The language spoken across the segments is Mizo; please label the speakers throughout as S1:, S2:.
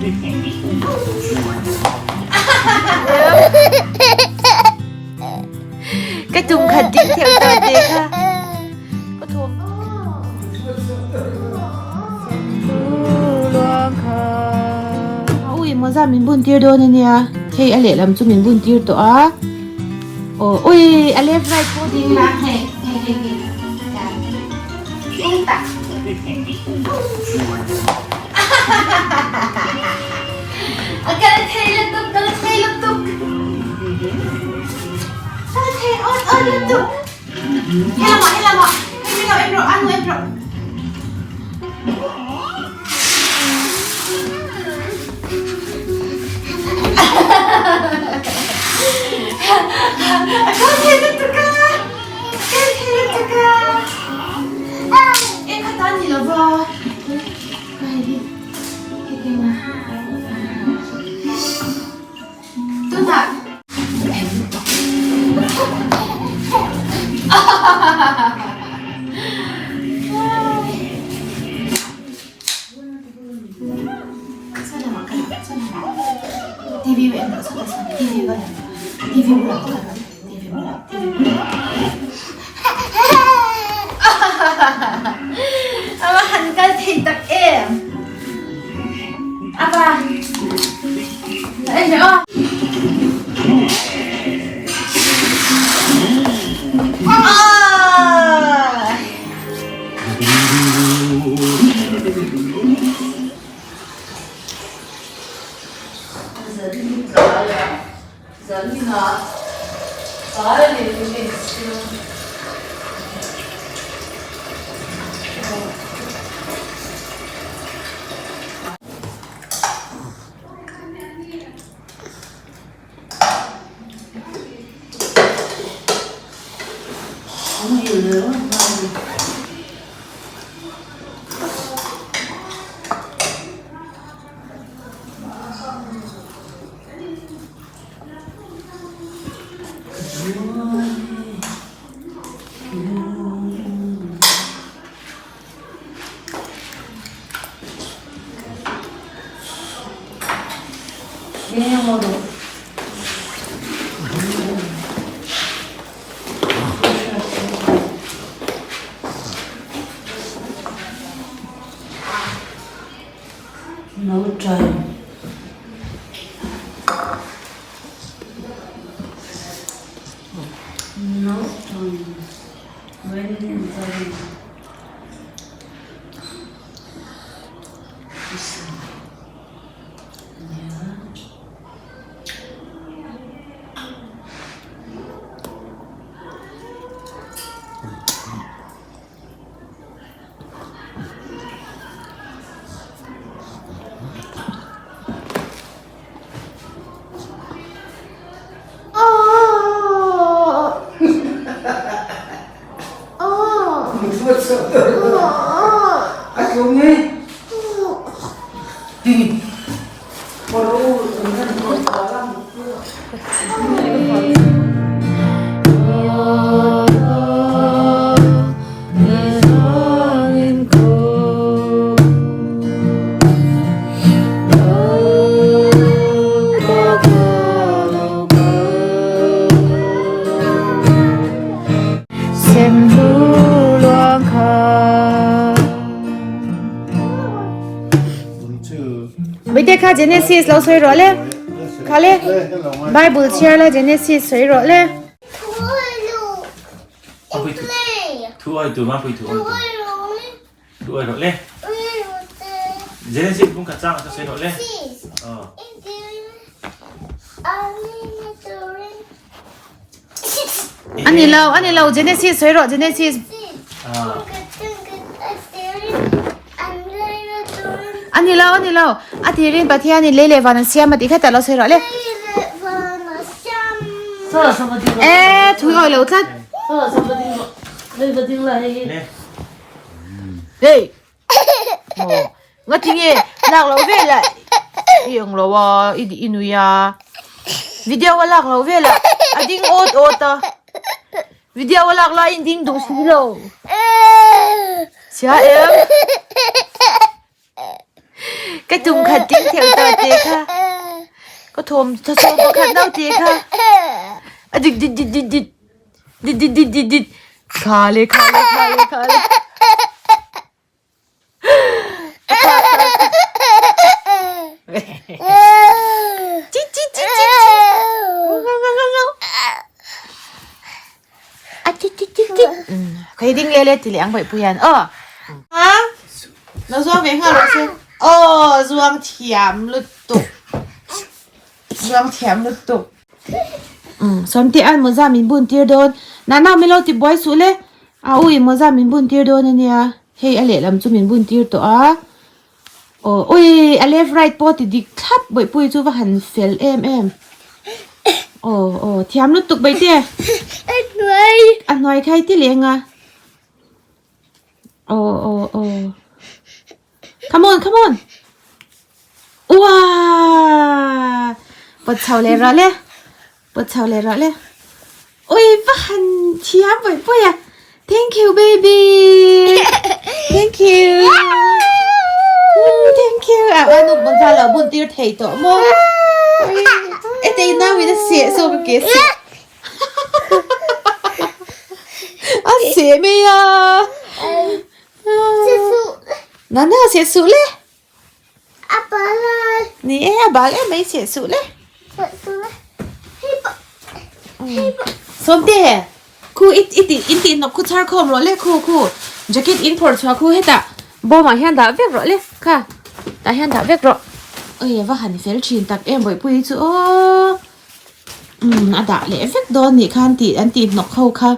S1: Ka tum khat ding theuh tawh te kha. Ka thawm. Ui mawza min bun tir dawn ania. Hei a lehlam chu min bun tir tawh a. Aw ui a left right pawh ding la hei hei hei hei. Ding tak. A kal thei lutuk kal thei lutuk. Kal thei awt awt lutuk. Helamah helamah hei min lo en rawh anu en rawh. A kal thei lutuk a. Kal thei lutuk a. Eng kha ta ni lo va. Tunah A va han kal thei tak em? A va en aw.
S2: No time. No time. When time.
S1: Bawihte kha Genesis lo sawi rawh le. Kha le. Bible chhiar la Genesis sawi rawh le.
S3: Thu oi tu ma pui thu oi tu. Thu oi rawh le. Genesis bung khat chang ka sawi rawh le. Oh.
S1: Ani lo, ani lo Genesis sawi rawh Genesis. Ani lo, ani lo. A tirin Pathianin lei leh van an siam a tih kha tak lo sawi rawh le. E thui awi lo tlat. Hey. Maw. Nga ti nge lak lo vel a i ang lo a i i nui a. Video a lak lo vel a a ding awt awt a. Video a lak laiin ding duh si lo. Chhia em. Ka tum khat ding theuh tawh te kha. Ka thawm thasawm pakhat no te kha. A dik dit dit dit dit. Dit dit dit dit dit. Kha le kha le kha le kha le. Chi chi chi chi. A chi chi chi chi. Khay ding le le ti le ang bai puyan. Oh. Ha? Lo zuang ve nga ro se. Oh, zuang thiam lutuk. Zuang thiam lutuk. Sawmte an mawza min bun tir dawn. Nana min lo ti buai suh le. A ui mawza min bun tir dawn ania. Hei a lehlam chu min bun tir tawh a. Aw ui a left right pawh ti dik thlap bawihpui chu va han fel em em. Aw aw thiam lutuk baihte. A hnuai khai ti leng a. Aw aw aw. Come on, come on. Wow! Pawt chho leh rawh le. Pawt chho leh rawh le. Ui, va han thiam pawih pawih a. Thank you, baby. Thank you. Thank you. A anu bun ta lo bun tir thei tawh maw. E te nau in a seh so ka ke seh. A seh mai a. Nana seh suh le.
S4: A bal a.
S1: Ni e a bal em mai seh suh le.
S4: Seh suh le. Hei pa. Hei pa.
S1: Sawmte khu i i ti in tih hnawk khu chhar khawm rawh le khu khu jacket in phawrh chhuah khu hetah bawmah hian dah vek rawh le kha tah hian dah vek rawh. Ui va han fel thin tak em bawihpui chu aw. Umm a dah leh vek dawn nih khan tih an tih hnawk ho kha.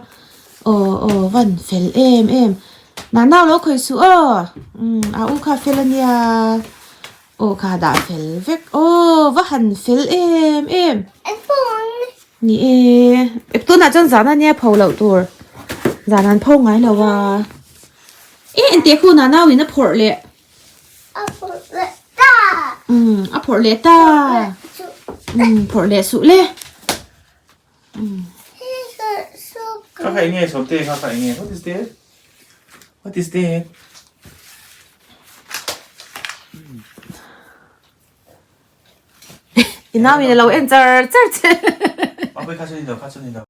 S1: Aw aw van fel em em nah nau lo khawih suh aw umm a u kha fel ania aw kha dah fel vek aw va han fel em em ni e tunah chuan zan ania pho loh tur zan an pho ngai lo a e engteh khu nah nau in a phawrh leh
S4: a phawrh leh ta
S1: umm a phawrh leh ta umm phawrh leh suh le.
S3: Kha kha enge Sawmte kha kha enge what is that what is that
S1: I nau in a lo en char char che.
S3: Mapui kha chu ni lo kha chu ni lo.